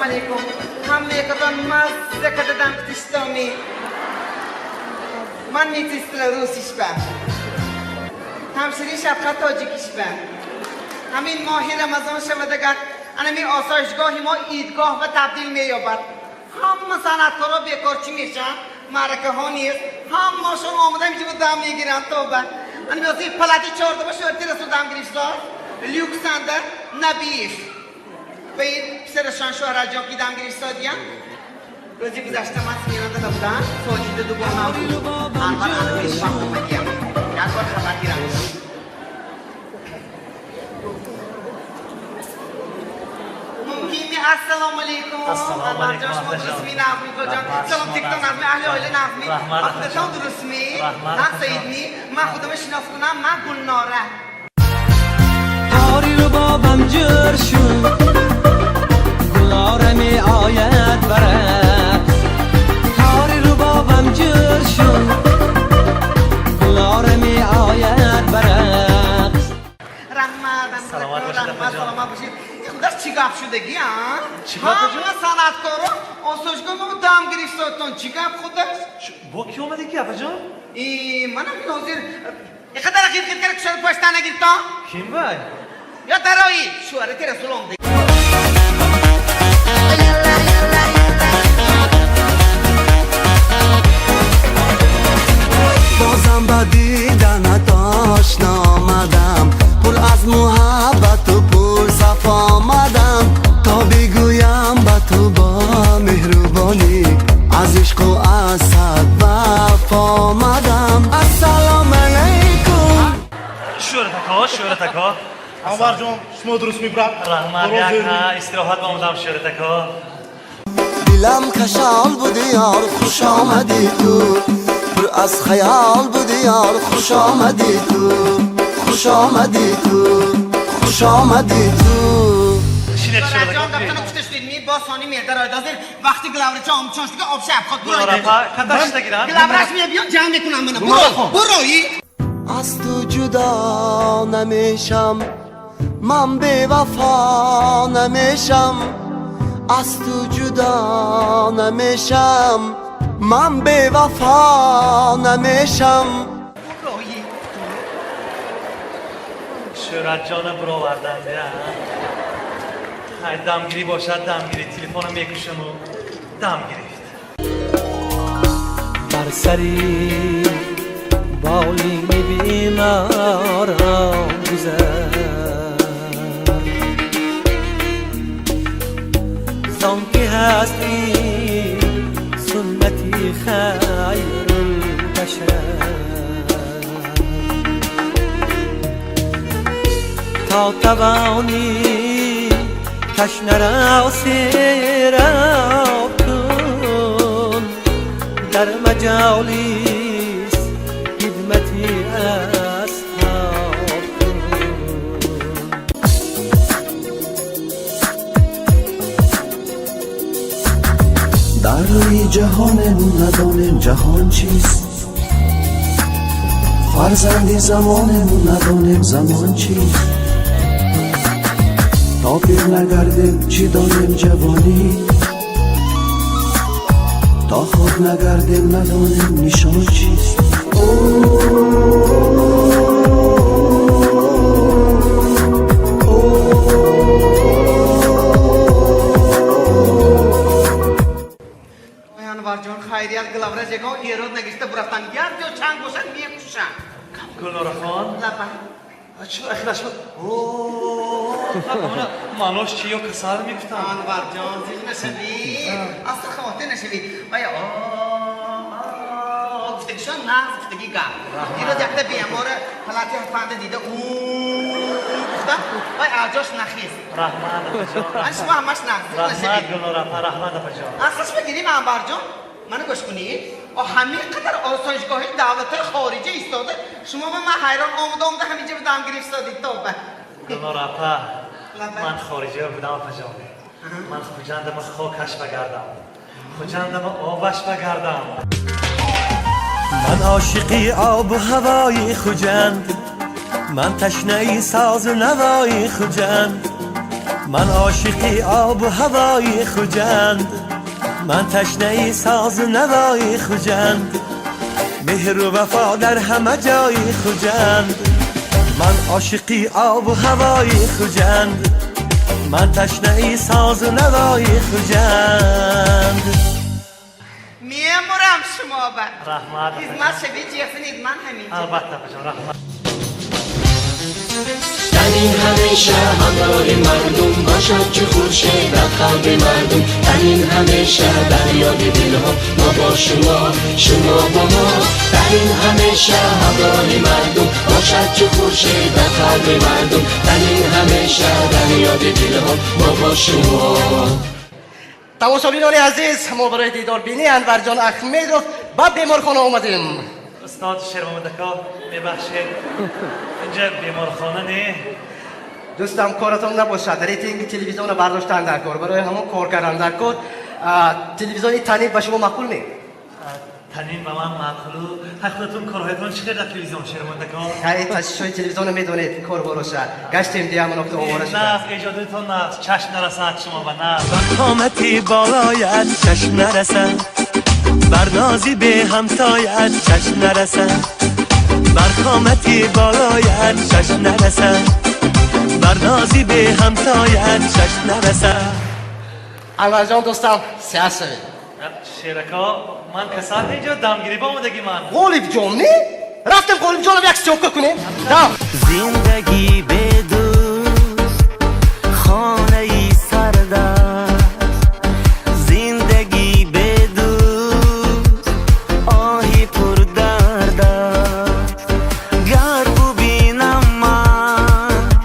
Алейкум. Ҳамаи катон мазза кададам кутиштоми. Ман медсестра русишба. Ҳамшири шафқат тоҷикишба. Ҳамин моҳи Рамазон шавад агар, анами осоишгоҳи мо идгоҳ ба табдил меёбад. Ҳама санъаткоро бекорчӣ мешаванд, маъракаҳо нест, ҳамашон омода мешавад, дам мегиранд тоба. Ани ози палати чордаба шоҳати Расул дам гирифтор, Люксанда Набиев. Ба ин писарашон Шоҳраҷон ки дам гирифтодиян. Рӯзи гузашта ман сменада набудам, Соҷида дугонам буд. Анвар ана пешвақт омадиям. Як бор хабар гирам. Мумкин ассалому алейкум. Ассалому алейкум, Анварҷон, шумо апаҷон. дурустми, нағзми, Гулҷон? Раҳмат, Салом, шумо тиктон нағзми. нағзми, аҳли оила нағзми? Раҳмат, Худатон апаҷон. дурустми? Раҳмат, Нағз апаҷон. Саидми? Ман худама шинос кунам, ман Гулнора. Тори рубобам ҷур шуд, Гулнора меояд ба рақс. Тори рубобам ҷур шуд, Гулнора меояд ба рақс. Раҳмат, Саломат бошед, раҳмат, апаҷон. саломат бошед. Ин худаш чӣ гап шудаги, а? Чӣ гап, апаҷон? Ҳама санъаткоро осоишгоҳ мо дам гирифтодтон. Чӣ гап худаш? Бо ки омадӣ ки, апаҷон? И манам ин ҳозир иқадар хит-хит кард, кушоди пошта нагирифтон? Ким вай? Ё дарои шӯҳрати Расул омда. Бозам ба диданат ошно омадам, пур аз муҳаббату пур сафо омадам, то бигӯям ба ту бо меҳрубонӣ, аз ишқу аз сад вафо омадам. Ассалому алайкум. Шӯҳрат ако, Шӯҳрат ако. Анварҷон, шумо дуруст мебрат? Раҳмат, як истироҳат омадам, Шӯҳрат ако. Дилам кашол буди ёр, хуш омадӣ ту, пур аз хаёл буди ёр, хуш омадӣ ту, хуш омадӣ ту, хуш омадӣ ту. Шинед, Шӯҳрат Шӯҳратҷон, ако. гаптана гуфта шудидми, бо сони мердароид. Ҳозир вақти главврача омчон шуд, об шаб ход Гулнора буроид. апа, каташта гирам. Главврач мебиён, ҷамъ мекунам мана. Буро, бурои. Аз ту ҷудо намешам, ман бевафо намешам, аз ту ҷудо намешам, ман бевафо намешам. Бурои. Шӯҳратҷона буроварданд, я. Ҳай, дамгирӣ бошад, дамгирӣ, телефона мекушаму дам гирифт. Бар сари болини беморон гузар, зон ки ҳаст ин суннати хайрулбашар. То тавонӣ ташнаро сероб кун, дар маҷолис хидмати асҳоб кун. Дар рӯи ҷаҳонем, надонем ҷаҳон чист, фарзанди замонем, надонем замон чист, то пир нагардем, чӣ донем ҷавонӣ, то хок нагардем, надонем нишон чист. Ой, Анварҷон, хайрият, главврач ягон эрод нагирифта бурафтан. Як ҷо чанг бошад, мекушам. Гулнорахон. Лаба. Чӣ ахираш шуд? Маънош чи ё касал мегуфтам? Анварҷон, зиқ нашавӣ. Асли хавотир нашавӣ. Вай гуфтагишон нағз гуфтаги гап. Дирӯз якта бемора палати ҳафанда дида у гуфтам, вай аҷош нахист. Раҳмат, апаҷон. Ман шумо ҳамаш нағз, зиқ Раҳмат, нашавӣ. Гулнора апа, раҳмат, апаҷон. Аслаш бигирим, Анварҷон, мана гӯш кунед. О ҳамин қадар осоишгоҳи давлатҳои хориҷа истода, шумо ба ман ҳайрон омада омада ҳаминҷа ба дам гирифтодед тоба. Гулнора апа, Лаба. Ман хориҷа будам, апаҷон. Ман Хуҷандама хокаш багардам, Хуҷандама обаш багардам. Ман ошиқи обу ҳавои Хуҷанд, ман ташнаи созу навои Хуҷанд. Ман ошиқи обу ҳавои Хуҷанд, ман ташнаи созу навои Хуҷанд, меҳру вафо дар ҳама ҷои Хуҷанд. Ман ошиқи обу ҳавои Хуҷанд, ман ташнаи созу навои Хуҷанд. Мемурам шумо ба. Раҳмат. Хизмат шавед, ҷиҳсинед, ман ҳаминҷа. Албатта, апаҷон, раҳмат. Танин ҳамеша ҳамроҳи мардум бошад, чу хуршед дар қалби мардум. Танин ҳамеша дар ёди дилҳо, мо бо шумо, шумо бо мо. Танин ҳамеша ҳамроҳи мардум бошад, чу хуршед дар қалби мардум. Танин ҳамеша дар ёди дилҳо, мо бо шумо. Тамошобинони азиз, мо барои дидорбинии Анварҷон Ахмедов ба беморхона омадем. Устод Шермамад ака, мебахшед, инҷа беморхона не. Дӯстам, коратон набошад, рейтинги телевизионро бардоштан дар кор, барои ҳамон кор кардан дар кор. Телевизиони Танин ба шумо маъқул не? Танин ба ман маъқулу. Худатон корҳоятон чӣ қадр дар телевизион, Шермамад ака? Ташвишҳои телевизионро медонед, кор бороша гаштем, диамонофто овора шуда. Нағз, эҷодитон нағз, чашм нарасад шумо ба нағз. Бар қомати болоят чашм нарасад, бар нози беҳамтоят чашм нарасад, бар қомати болоят чашм нарасад, бар нози беҳамтоят чашм нарасад. Анварҷон, дӯстам, сиҳат шавед. Шерако, ман касал инҷо дамгирӣ ба омадагӣ ман. Ғолибҷон не? Рафтем, Ғолибҷонам як съёмка кунем. Дам. Зиндагӣ бе дӯст хонаи сард аст, зиндагӣ бе дӯст оҳи пурдард аст. Гар бубинам ман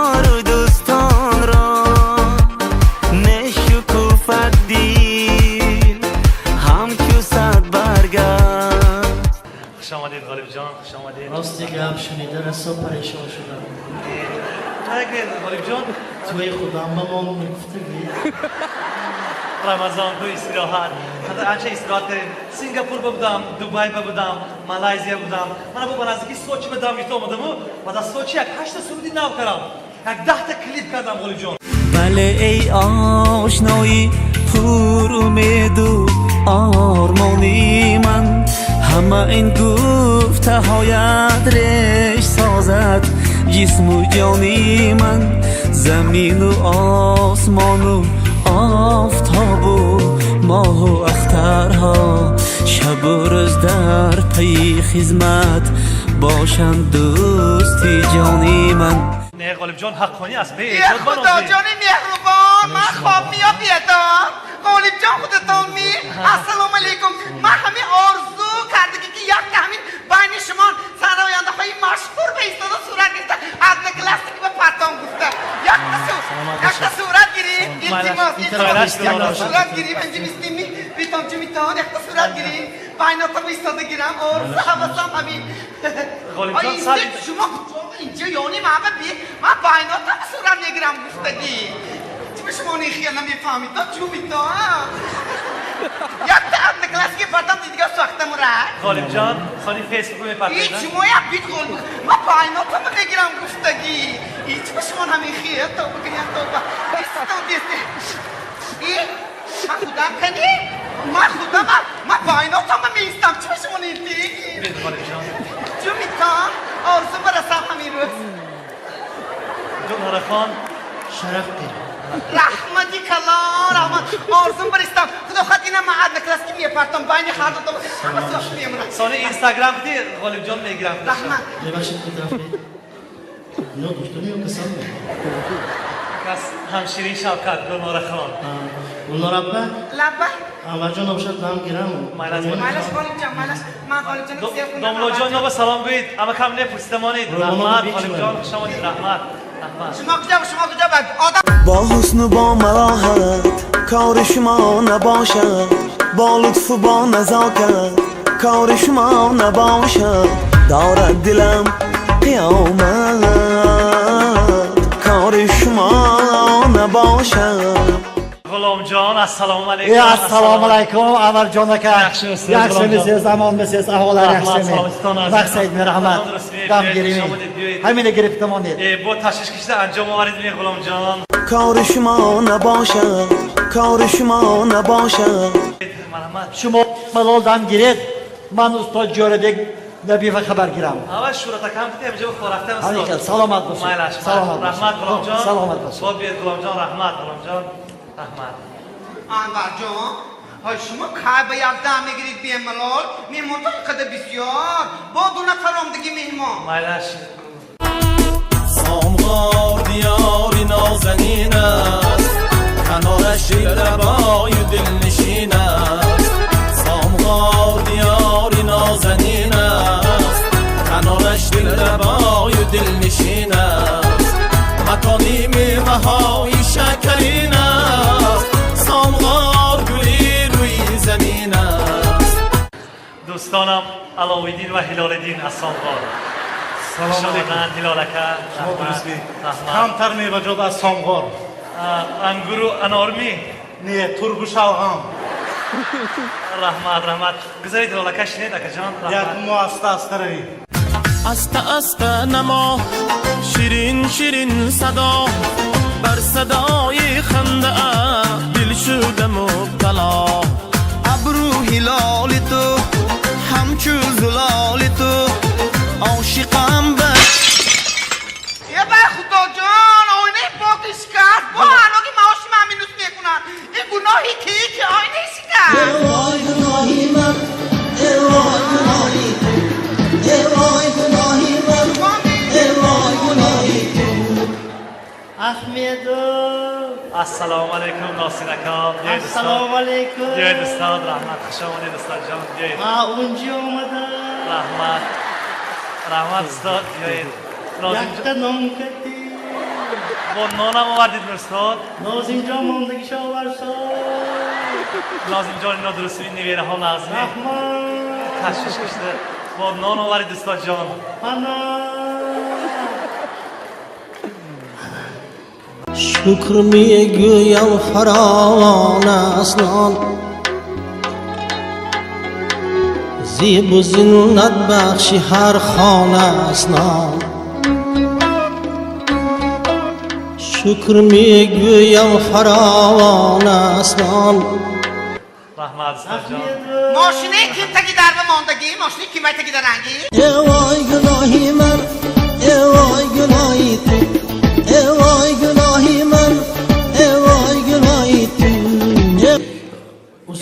ёру дӯстонро, мешукуфад дил ҳамчу садбарг аст. Хуш омадед, Ғолибҷон, хуш омадед. Рости гап, шунида расо парешон шудам. Нагӯед, Ғолибҷон. Туи худам ба мон мегуфтагӣ. Рамазон ду истироҳат, анча истироҳат кардем. Сингапур ба будам, Дубай ба будам, Малайзия будам. Мана бо ба наздики Сочи ба дам гирифта омадаму ва дар Сочи як ҳашта суруди нав кардам, як 10-та клип кардам, Ғолибҷон. Бале, эй ошнои пурумеду ормони ман, ҳама ин гуфтаҳоят реш созад ҷисму ҷони ман. Замину осмону офтобу моҳу ахтарҳо шабу рӯз дар пайи хизмат бошанд дӯсти ҷони ман. Не, Ғолибҷон, ҳаққонӣ аст бе Е, эҷод баромадед. Худоҷони меҳрубон, ман хоб меё бедор. Ғолибҷон, худатон ми? Ассалому алайкум. Ман ҳамин орзу кардагӣ, ки якта ҳамин байни шумо сарояндаҳои машҳур ба истода сурат гирифта, Одноклассники ба партом гуфта. Якта сурат гириф, илтимос, илтимос. Якта сурат гириф, инҷи мистими, битон чумитон, якта сурат гириф. Байнотам истода гирам, орзу ҳавасам ҳамин. Ғолибҷон, Ай, шумо инҷо ёни ман ба би, ман байнотам сурат мегирам гуфтагӣ. Чӣ шумо нихия намефаҳмид, то чумито, якта Одноклассники партом, дидига сохтамура. Ғолибҷон, сони Фейсбук мепартоед? Ҳеҷ шумо як бит ғолиб. Ман байнотама мегирам гуфтагӣ. Ҳеҷ ба шумо намехия, то бигирям, то ба. Исто десте. И ман худам кани? Ман худам, ман байнотама меистам. Чӣ ба шумо нетӣ? Ғолибҷон. Чумитон, орзу барасам ҳамин рӯз. Гулнорахон. Шараф дил. Раҳмати калон, раҳмат. Орзум баристам. Худо хоҳад, ина ман Одноклассники мепартом. Байни ҳар ду ҳама сохт мемонад. Сони Инстаграм ди, Ғолибҷон мегирам. Раҳмат. Мебахшед, ки тараф ино духтур ё касал? Кас ҳамширин Шавкат, Гулнорахон. Гулнор апа. Лабба. Анварҷон обшад, дам гирам. Майлаш. Майлаш, Ғолибҷон, майлаш. Ман Ғолибҷон. Домлоҷон ба салом гӯед. Ама кам непурсида монед. Раҳмат, Ғолибҷон, хуш омадед, раҳмат. Раҳмат. Шумо куҷо, шумо куҷо ба одам Бо ҳусну бо малоҳат кори шумо набошад, бо лутфу бо назокат кори шумо набошад, дорад дилам қиёмат кори шумо набошад. Ғуломҷон, ассалому алайкум. Е, ассалому алайкум, Анварҷон ака. Yaxshimisiz? Yaxshimisiz, omonmisiz, ahvollar Rahmat, yaxshimi? salomatlikdan aziz. Maqsadmi, rahmat. Durustmi? Dam Buyurib, girimi. xush omadid, buyurib. Ҳамина гирифта монед. Бо ташвиш кишида анҷом оварид, ғуломҷон. کار شما نباشد کار شما نباشد. شما ملال دم گیرید من استاد جوربek نبی و خبر گیرم. اول شورت کم کردیم اینجا بخور رفتم استاد. سلامت باشید. سلامت. رحمت غلام جان. سلامت باشید. با بیاد غلام جان رحمت غلام جان رحمت. انور جان های شما کی به یک دم میگیرید بی ملال میمون تو قدر بسیار با دو نفر آمدگی مهمان. مایلش. سامغار دیاری نازنین است کنارش دلربای دلنشین است سامغار دیاری نازنین است کنارش دلربای دلنشین است مکانی میوه‌های شکرین است سامغار گلی روی زمین است. دوستانم علاوالدین و هلال‌الدین از سامغار. سلام علیکم. هلالکه شما درست می کمتر میوه‌جات از سامغار. انگور و انار می؟ نه ترب و شلغم. رحمت رحمت. گذارید هلالکه شنید اکا جان. یک ما استه استه رویم. استه استه نما شیرین شیرین صدا بر صدای خنده دل شده مبتلا ابرو هلال تو همچو زلال تو عاشقم به یه بر خدا جان آینه پاک شکست با هنوگی معاش من مینوس میکنن این گناهی کی که آینه شکست. ای وای گناهی من ای وای گناهی تو ای وای گناهی من ای وای گناهی تو. احمدو السلام علیکم ناصر اکا. السلام علیکم. بیاید استاد رحمت خوش آمدید استاد جان. بیاید. ها اونجا اومدم. رحمت رحمت استاد بیایید. یکتا نان کردی با نانم آوردید استاد. نازیم جان ماندگیش آورد. نازیم جان اینا درستی نویره ها نازمی رحمت تشویش کشته با نان آورید استاد جان. شکر میگویم فراوان اسنان زیب و زینت بخشی هر خانه اسنان شکر میگویم فراوان اسنان. رحمت استاد جان. ماشینه کی تگی در ماندگی ماشینه کی می تگی درنگی. ای وای گناهی من ای وای گناهی تو ای وای گناهی من ای وای گناهی تو.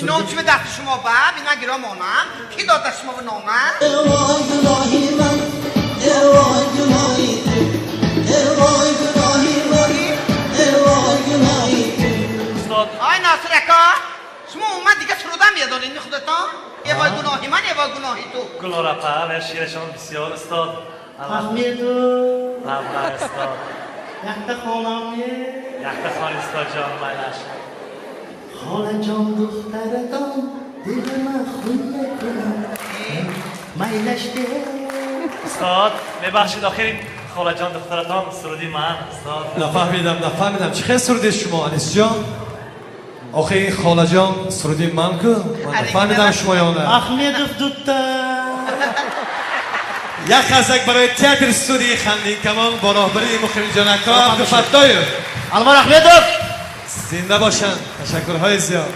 نون چی به دست شما باب این من گرام آنم کی داد دست شما به نامم. ای وای گناهی من ای وای گناهی تو ای وای گناهی من ای وای گناهی تو. آی ناصر اکا شما اومد دیگه سرودم میدارین خودتان. ای وای گناهی من ای وای گناهی تو. گلارا پر شیرشان بسیار استاد. احمدو رحمت استاد. یکتا خانم یکتا خانه استاد جان مایلش. خاله جان دخترتان دل من خون کنم مایلش ده. استاد میبخشید آخرین خاله جان دخترتان سرودی من استاد. نفهمیدم نفهمیدم چه خیلی سرودی شما انیس جان. آخه این خاله جان سرودی من که من نفهمیدم شما یا نه. احمدوف دوتا یک خزک برای تئاتر استودیو خندین کمان با راهبری مخرج جان اکا عبدالفتاح انور احمدوف زنده باشند. تشکرهای زیاد.